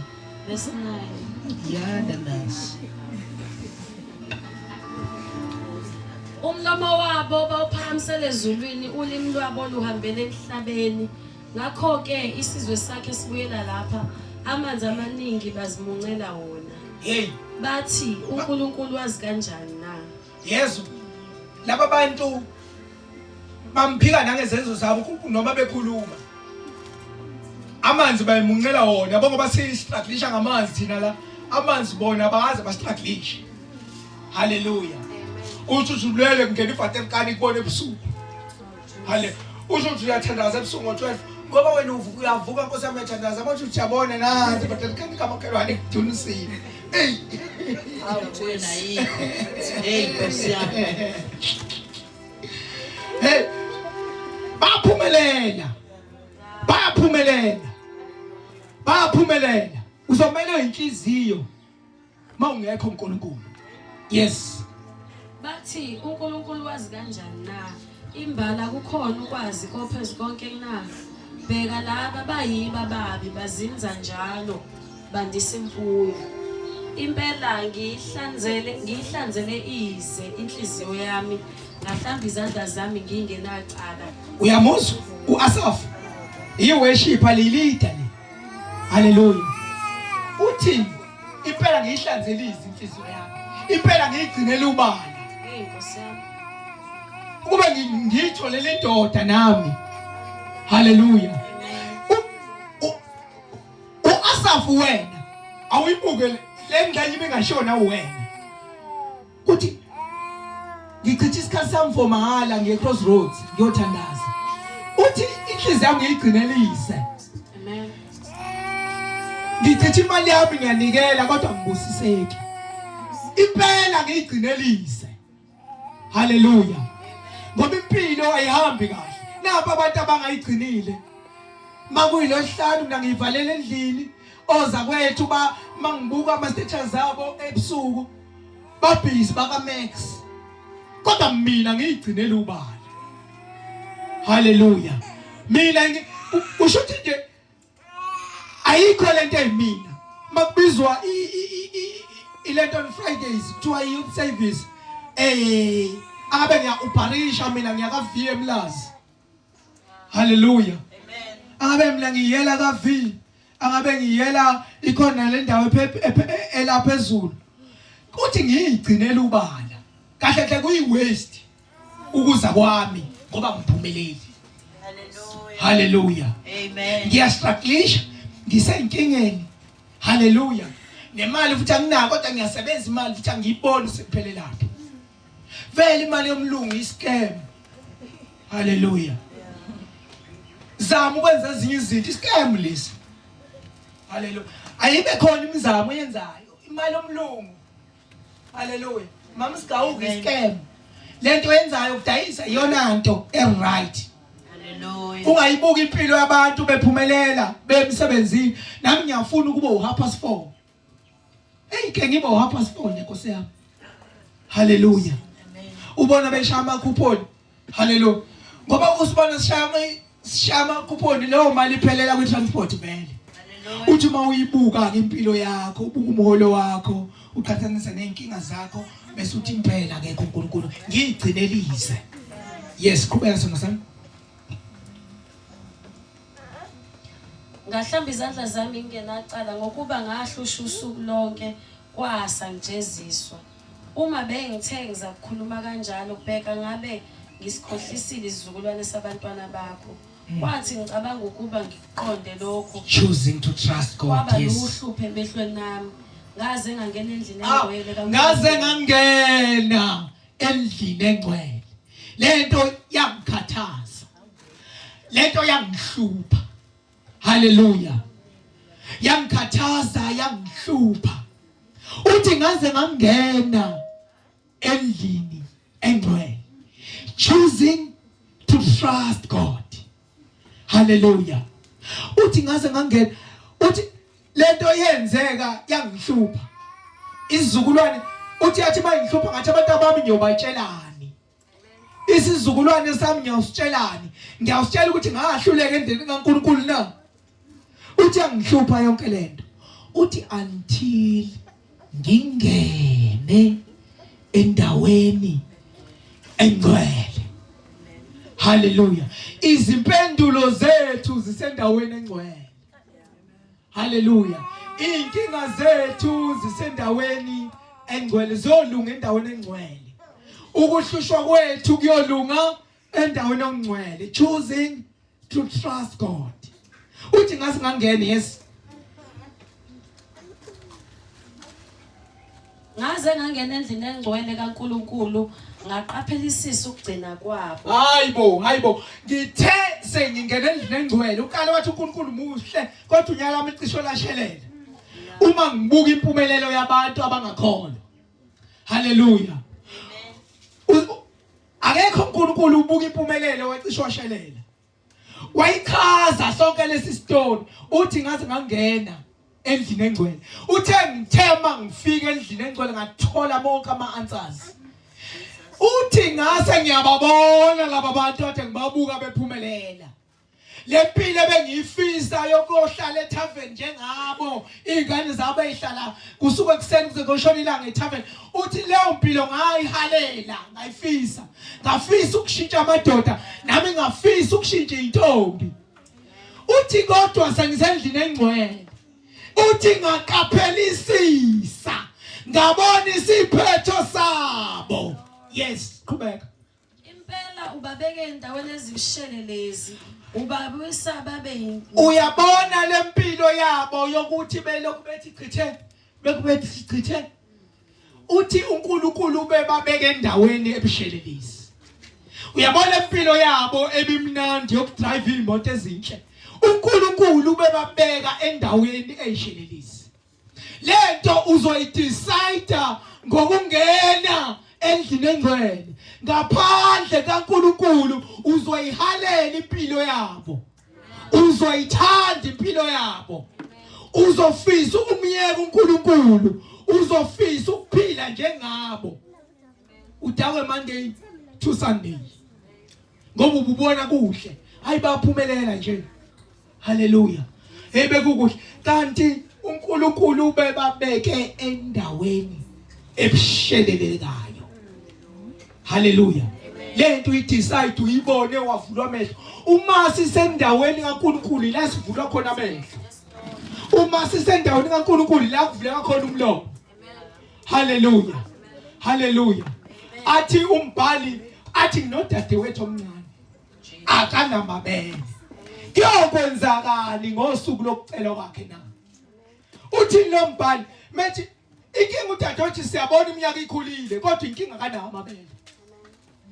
verse 9. yana nasi Umlomo wabo bawuphakamisele ezulwini, ulimi lwabo luhambele emhlabeni. Ngakho-ke isizwe sakhe sibuyela lapha, amanzi amaningi bazimuncela wona. Hey, Bathi uNkulunkulu wazi kanjani na? Yesu laba bantu bamphika nangezenzo zabo uNkulunkulu noma bekhuluma. Amanzi bayimuncela wona, yabo ngoba sistrugglisha ngamanzi thina la. Amanzi bona baze bastrugglishe. Haleluya. Uthi uzulele kungena iVatican ikubona ebusuku. Hale. Usho ukuthi uyathandaza ebusuku ngo-12 ngoba wena uvuka uyavuka Nkosi yami uyathandaza manje uthi uyabona nansi iVatican kamakhelwane ikudunisile. Hey. Awu wena yini? Hey Nkosi yami. Hey. Baphumelela. Bayaphumelela. Bayaphumelela. Uzomele inhliziyo. mawungekho uNkulunkulu yes bathi uNkulunkulu wazi kanjani na imbala kukhona ukwazi kophezu konke na bheka laba bayiba babi bazinza njalo bandisa imfuyo impela ngiyihlanzele ngiyihlanzele ize inhliziyo yami ngahlamba izandla zami ngingenacala uyamuzwa uAsaf iworshipper lilida le haleluya uthi impela ngiyihlanzelise inhliziyo yami impela ngiyigcinele ubala hey nkosi yami ukube ngiyitholele indoda nami haleluya uAsafu wena awuyibuke le ngxenye ibingashona wena kuthi ngichitha isikhathi sami for mahala ngiye crossroads ngiyothandaza uthi inhliziyo yami ngiyigcinelise amen ngichitha imali yami ngiyanikela kodwa ngibusiseki impela ngiyigcinelise haleluya ngoba impilo ayihambi kahle napa abantu abangayigcinile makuyilosihlanu mina ngiyivalela endlini oza kwethu ba mangibuka ama status abo ebusuku babhizi baka Max kodwa mina ngiyigcinela ubala haleluya mina usho ukuthi nje ayikho lento eyimina makubizwa ilento on Fridays kuthiwa youth service eh angabe ngiya ubharisha mina ngiyaka V emlazi Haleluya. Amen. Angabe mina ngiyela ka V. Angabe ngiyela ikhona le ndawo elapha ezulu. Kuthi ngiyigcinela ubala. Kahle kahle kuyi waste ukuza kwami ngoba ngiphumeleli. Hallelujah. Haleluya. Amen. Ngiyastrugglisha ngisenkingeni. Haleluya. Nemali futhi anginayo kodwa ngiyasebenza imali futhi angiyiboni sekuphelelaphi. Vele imali yomlungu iscam. Haleluya. Zama ukwenza ezinye izinto iscam lesi. Haleluya. Ayibe khona imizamo oyenzayo imali yomlungu. Haleluya. Mama sigawuka iscam. Lento oyenzayo ukudayisa iyona nto e right. Hallelujah. Ungayibuka impilo yabantu bephumelela bemsebenzini. Nami ngiyafuna ukuba u-half past 4. Hey ke ngiba u-half past 4 nje Nkosi yami. Haleluya. Ubona beshaya amakhuphoni. Haleluya. Ngoba usibona sishaya sishaya amakhuphoni leyo mali iphelela kwi transport vele. Uthi uma uyibuka ke impilo yakho, ubuka umholo wakho, uqhathanisa nezinkinga zakho bese uthi impela ke kuNkulunkulu ngigcinelize. Yes, qhubeka sona sami. Ngahlamba izandla zami ngingenacala ngokuba ngahlusha usuku lonke kwasa ngijeziswa. Uma bengithe ngizakukhuluma kanjalo bheka ngabe ngisikhohlisile isizukulwane sabantwana bakho. Kwathi ngicabanga ukuba ngikuqonde lokho Choosing to trust God. kwaba Yes. luhlupho emehlweni ami. Ngaze ngangena endlini Ah, engcwele kaNkulunkulu. ngaze ngangena endlini engcwele. Lento yangikhathaza. Lento yangihlupha. Haleluya. Yangikhathaza yangihlupha. Uthi ngaze ngangena endlini engcwele. Choosing to trust God. Haleluya. Uthi ngaze ngangena uthi lento yenzeka yangihlupha. Izizukulwane uthi yathi bayingihlupha ngathi abantu abami ngiyobatshelani. Isizukulwane sami ngiyawusitshelani? Ngiyawusitshela ukuthi ngahluleka endleleni kaNkulunkulu na? Uthi angihlupha yonke lento. Uthi until ngingene endaweni Engcwele. Haleluya. Izimpendulo zethu zisendaweni engcwele. Haleluya. Inkinga zethu zisendaweni engcwele, ziyolunga endaweni engcwele. Ukuhlushwa kwethu kuyolunga endaweni engcwele. Choosing to trust God. Uthi ngase ngangena yes. Ngaze ngangena endlini engcwele kaNkulunkulu ngaqaphelisisa ukugcina kwabo. Hayibo, hayibo. Ngithe sengingena endlini engcwele, uqale wathi uNkulunkulu muhle, kodwa unyaka wami cisho lashelela. Uma ngibuka impumelelo yabantu abangakholwa. Haleluya. Akekho uNkulunkulu ubuka impumelelo wacisho washelela. Wayichaza sonke lesi story uthi ngaze ngangena endlini engcwele. Uthe ngithema ngifika endlini engcwele ngathola bonke ama answers. Uthi ngase ngiyababona laba bantu ade ngibabuka bephumelela. Lempilo ebengiyifisa yokuyohlala ethaveni njengabo izingane zabo ezihlala kusuka ekuseni kuze kuyoshona ilanga ethaveni uthi leyo mpilo ngayihalela ngayifisa ngafisa ukushintsha amadoda nami ngafisa ukushintsha intombi uthi kodwa sengisendlini engcwele uthi ngaqaphelisisa ngabona isiphetho sabo yes qhubeka Impela ubabeke endaweni ezibushelelezi, ubabuyisa babe Uyabona lempilo yabo yokuthi belokhu bethi chithe, bekhu bethi chithe. Uthi uNkulunkulu ubebabeke endaweni ebushelelezi. Uyabona impilo yabo ebimnandi yokudrive imoto ezinhle. uNkulunkulu ubebabeka endaweni eyishelelezi. Lento uzoyidecide ngokungena endlini engcwele. Ngaphandle kaNkuluNkulu uzoyihalela impilo yabo. Uzoyithanda impilo yabo. Uzofisa ukumyeka uNkulunkulu. Uzofisa ukuphila njengabo. Udawe Monday to Sunday. Ngoba ububona kuhle. Hayi baphumelela nje. Haleluya. Hey bekukuhle. Kanti uNkulunkulu ubebabeke endaweni ebushelelekayo. Haleluya. Lento uyidecide uyibone wavulwa amehlo. Uma sisendaweni kaNkulunkulu la sivulwa khona amehlo. Uma sisendaweni kaNkulunkulu la kuvuleka khona umlomo. Haleluya. Haleluya. Athi umbhali athi nginodadewethu omncane. Akanamabele. Kuyokwenzakani ngosuku lokucela kwakhe na? Uthi lo mbhali methi inkinga udadewethu siyabona iminyaka ikhulile kodwa inkinga kanawo amabele.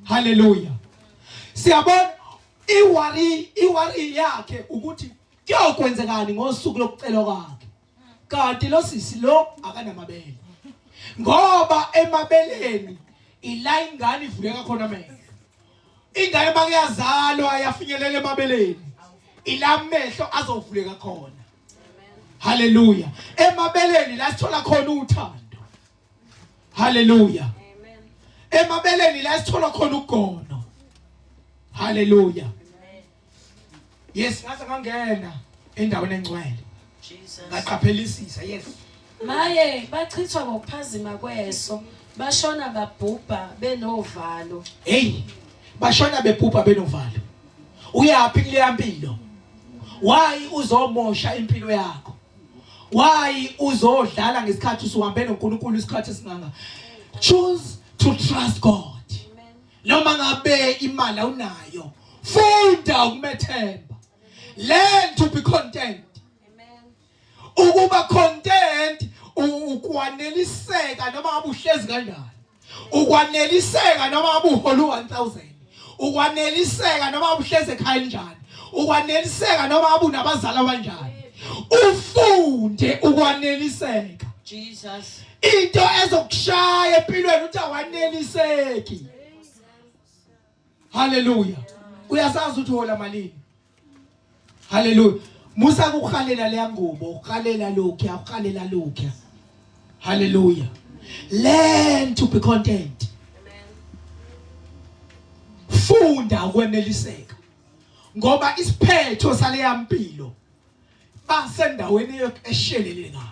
Haleluya. Siyabona iwari iwari yakhe ukuthi kuyokwenzekani ngosuku lokucela kwakhe. Kanti lo sisi lo akanamabele. Ngoba emabeleni ila ingane ivuleka khona amehlo. Ingane makuyazalwa yafinyelela emabeleni. Ila amehlo azovuleka khona. Haleluya. Emabeleni la sithola khona uthando. Haleluya. Emabeleni la sithola khona ugono. Haleluya. Yes, ngaze ngangena endaweni engcwele. Jesus. Ngaqaphelisisa, yes. Maye bachithwa ngokuphazima kweso, bashona babhubha benovalo. Hey, bashona bebhubha benovalo. Uyaphi kuleya mpilo? Why uzomosha impilo yakho? Why uzodlala ngesikhathi usuhambe noNkulunkulu isikhathi esinganga? Choose to trust God. Noma ngabe imali awunayo, funda ukumethemba. Learn to be content. Ukuba content ukwaneliseka noma ngabe uhlezi kanjani. Ukwaneliseka noma ngabe uhola u1000. Ukwaneliseka noma ngabe uhlezi ekhaya njani. Ukwaneliseka noma ngabe unabazali abanjani. Ufunde ukwaneliseka. Jesus. Into ezokushaya empilweni uthi awaneliseki. Haleluya. Uyasazi ukuthi uhola malini. Haleluya. Musa kuhalela leya ngubo, uhalela lokhu, uhalela lokhu. Haleluya. Learn to be content. Funda ukweneliseka. Ngoba isiphetho saleya mpilo basendaweni eshelelekayo.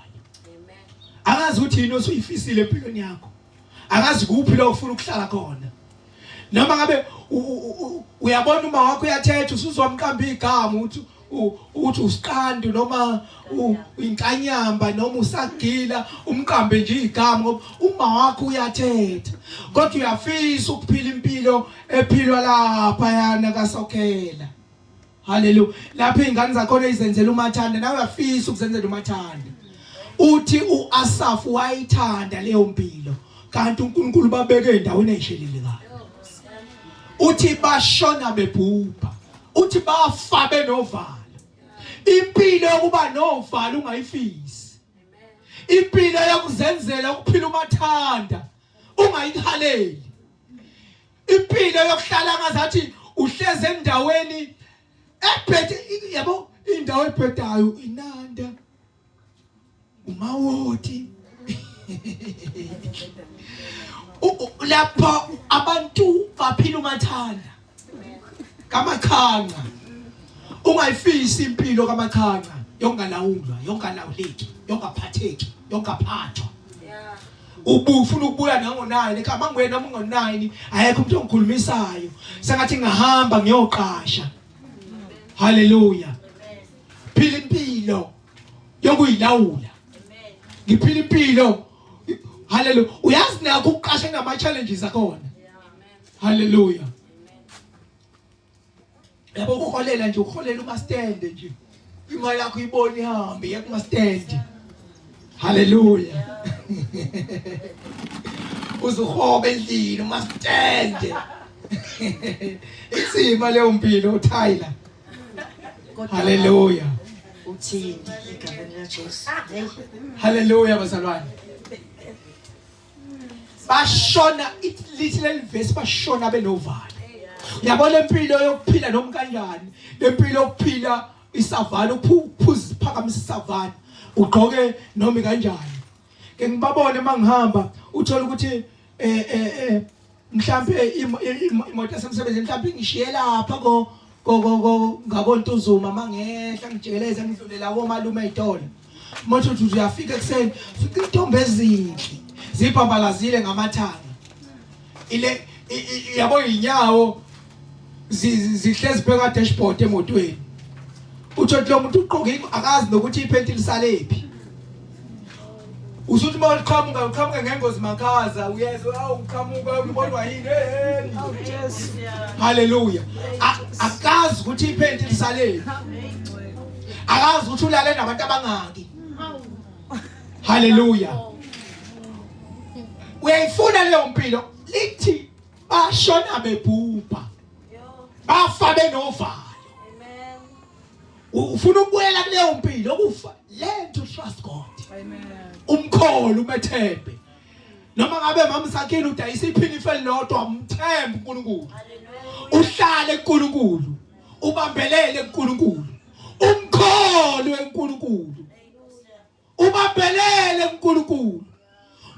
Akazi ukuthi yini osuyifisile empilweni yakho. Akazi kuphi la ufuna ukuhlala khona. Noma ngabe uyabona uma wakho uyathetha usuzomqamba igama uthi uthi usiqandu noma inkanyamba noma usagila umqambe nje igama ngoba uma wakho uyathetha kodwa uyafisa ukuphila impilo ephilwa lapha yana kasokhela. Haleluya. Lapho izingane zakhona izenzela umathanda nawe uyafisa ukuzenzela umathanda. Uthi uAsaf wayithanda leyo mpilo kanti uNkulunkulu babeke endaweni eshelile kabi. Uthi bashona bebhubha. Uthi bafa benovalo. Impilo yokuba novalo ungayifisi. Impilo yokuzenzela ukuphila umathanda ungayihaleli. Impilo yokuhlala ngazathi uhleze endaweni ebhethe yabo indawo ebhedayo inanda umawoti lapho abantu baphila umathanda kamachanca ungayifisi impilo kamachanca yokungalawulwa yokungalawuleki yokungaphatheki yokungaphathwa ubufuna ukubuya nango-9 ekhaya mangibuye noma ngo-9 ayekho umuntu ongikhulumisayo sengathi ngingahamba ngiyoqasha haleluya phila impilo yokuyilawula ngiphila impilo haleluya uyazi nakho ukuqasha kunama challenges akhona haleluya yabo uholela nje uholela umastende nje imali yakho ibona ihambe iye kumastende haleluya uzuhoba endlini umastende inzima leyo mpilo Tyler haleluya uthini egameni likaJesu haleluya bazalwane bashona lithi leli vesi bashona benovalo yabona impilo yokuphila noma kanjani lempilo yokuphila isavana uphuza phakamisa isavana ugqoke noma kanjani ke ngibabone mangihamba uthola ukuthi eh eh, eh mhlambe imoto yasemsebenzini mhlambe ngishiye lapha ko ko ngakontuzuma mangehla ngijikeleza ngidlulela komalume ezitolo mothi uthi uyafika ekuseni fika intombi ezinhle zibhambalazile ngamathanga ile yabo inyawo zihlezi pheka dashboard emotweni utho lo muntu ugqoke akazi nokuthi iphenti lisalephi usuthi uma uqhamuka uqhamuka ngengozi makhaza uyezwa awu uqhamuka ubonwa yini hey haleluya akazi ukuthi iphenti lisalephi akazi ukuthi ulale nabantu abangaki haleluya uyayifuna leyo mpilo lithi bashona bebhubha bafa benovalo ufuna ukubuyela kuleyo mpilo ukufa learn to trust God amen umkholo umethembe noma ngabe mama sakhile udayisa iphinifa elilodwa umthembe uNkulunkulu uhlale kuNkulunkulu ubambelele kuNkulunkulu umkholo eNkulunkulu ubambelele kuNkulunkulu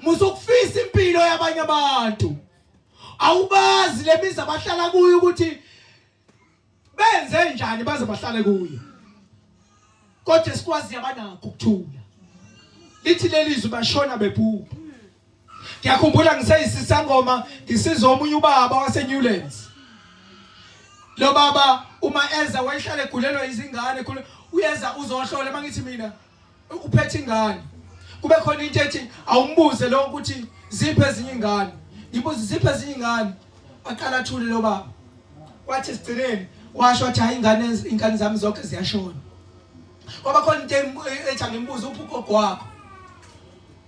musukufisa impilo yabanye abantu awubazi lemizi abahlala kuyo ukuthi benze njani baze bahlale kuyo kodwa sikwazi abanakho ukuthula lithi lelizwi bashona bebhubha ngiyakhumbula ngiseyisisangoma ngisiza omunye ubaba waseNewlands lo baba uma eza wayehlala egulelwa izingane uyeza uzohlola mangithi mina uphethe ingane kube khona into ethi awumbuze lo ukuthi ziphi ezinye ingane ngibuze ziphi ezinye ingane aqala athule lo baba wathi sigcineni washo wathi hayi ingane ingane zami zonke ziyashona kwaba khona into ethi angimbuze uphi ugogo wakho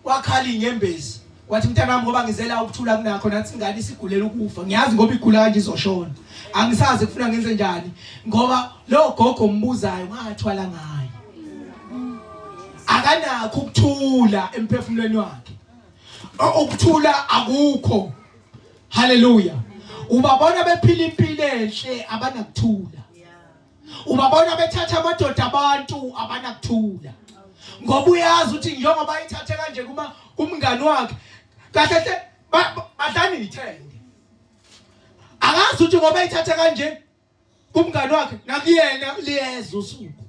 wakhala inyembezi wathi mntanami ngoba ngizela ukuthula kunakho nathi ingane isigulela ukufa ngiyazi ngoba igula kanje izoshona angisazi kufuna ngenze njani ngoba lo gogo ombuzayo ngathwala ngaye akanakho ukuthula emphefumulweni wakhe ukuthula akukho haleluya ubabona bephila impilo enhle abanakuthula Ubabona bethatha amadoda abantu abanakuthula. Ngoba uyazi ukuthi njengoba ithathe kanje kuma kumngani wakhe kahle hle badlana ithende. Akazi ukuthi ngoba ithathe kanje kumngani wakhe nakuyena liyeza usuku.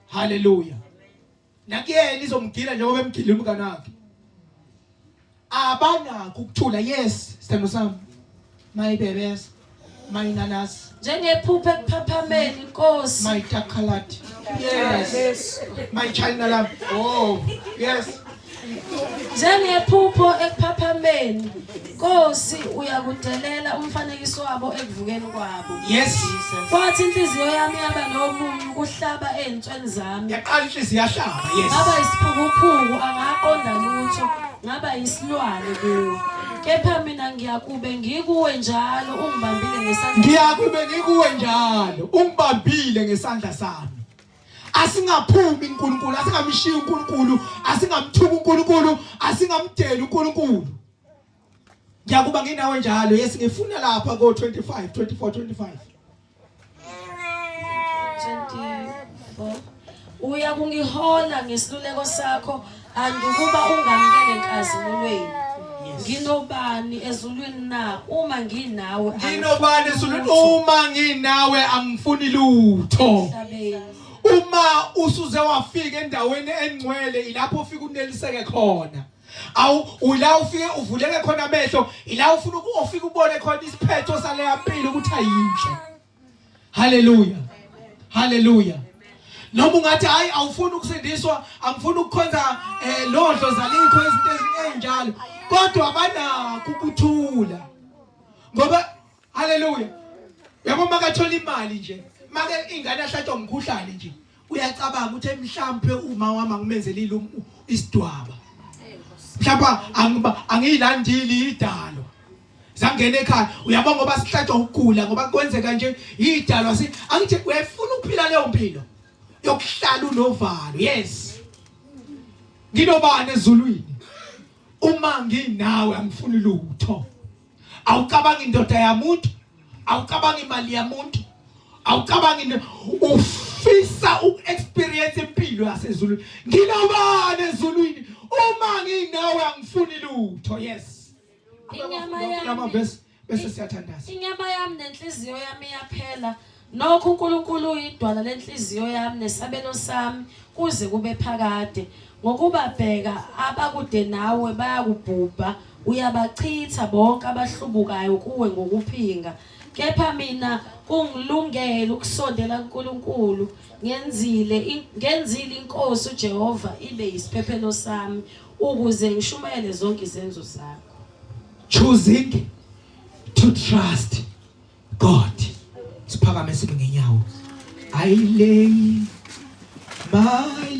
Haleluya. Nakuyena izomgila njengoba emgila umngani wakhe. Abanakho ukuthula yes sithando sami. Mayibebeza. Mayinanas. Njengephupho ekuphaphameni Nkosi. My takalati. Yes. My China love. Oh, yes. Njengephupho ekuphaphameni Nkosi uyakudelela umfanekiso wabo ekuvukeni kwabo. Yes. Kwathi inhliziyo yami yaba nomunyu kuhlaba ezinsweni zami. Yaqala inhliziyo yahlaba. Yes. Ngaba isiphukuphuku angaqonda lutho, ngaba yisilwane kuwe. Kepha mina ngiyakube ngikuwe njalo ungibambile ngesandla. Ngiyakube ngikuwe njalo ungibambile ngesandla sami. Asingaphumi uNkulunkulu, asingamshiyi uNkulunkulu, asingamthuki uNkulunkulu, asingamdeli uNkulunkulu. Ngiyakuba nginawe njalo. Yes, ngifuna lapha ko 25, 24, 25. 24 Uya kungihola ngesiluleko sakho andukuba ungamukele enkazimulweni. Nginobani ezulwini na uma nginawe? Nginobani ezulwini uma nginawe angifuni lutho. Emhlabeni. Uma usuze wafika endaweni engcwele ilapho ufika uneliseke khona. Awu ula ufike uvuleke khona amehlo, ila ufuna ufike ubone khona isiphetho saleya mpilo ukuthi ayinhle. Haleluya. Haleluya. Noma ungathi hayi awufuni ukusindiswa, angifuni ukukhonza eh lodlo zalikho izinto ezinjalo. Kodwa banakho ukuthula. Ngoba haleluya. Yabo makathola imali nje, make ingane ahlatshwa umkhuhlane nje. Uyacabanga ukuthi mhlampe uma wami angimenzelile um, isidwaba. Mhlawumbe angiba angiyilandili idalo. Zangena ekhaya uyabona ngoba sihlatshwa ukugula ngoba kwenzeka nje idalwa si angithi uyayifuna ukuphila leyo mpilo yokuhlala unovalo yes nginobani ezulwini uma nginawe angifuni lutho awucabangi indoda yamuntu awucabangi imali yamuntu awucabangi ufisa uku-experience impilo yasezulwini nginobani ezulwini uma nginawe angifuni lutho yes Inyama yami Lama verse bese siyathandaza. Inyama yami nenhliziyo yami iyaphela. Nokho uNkulunkulu uyidwala lenhliziyo yami nesabelo sami kuze kube phakade. Ngokuba bheka abakude nawe bayakubhubha, uyabachitha bonke abahlubukayo kuwe ngokuphinga. Kepha mina kungilungele ukusondela kuNkulunkulu, ngenzile ngenzile inkosi uJehova ibe yisiphephelo sami. Ukuze ngishumayele zonke izenzo zakho. Choosing to trust God. Siphakame sime ngenyawo. I lay my life.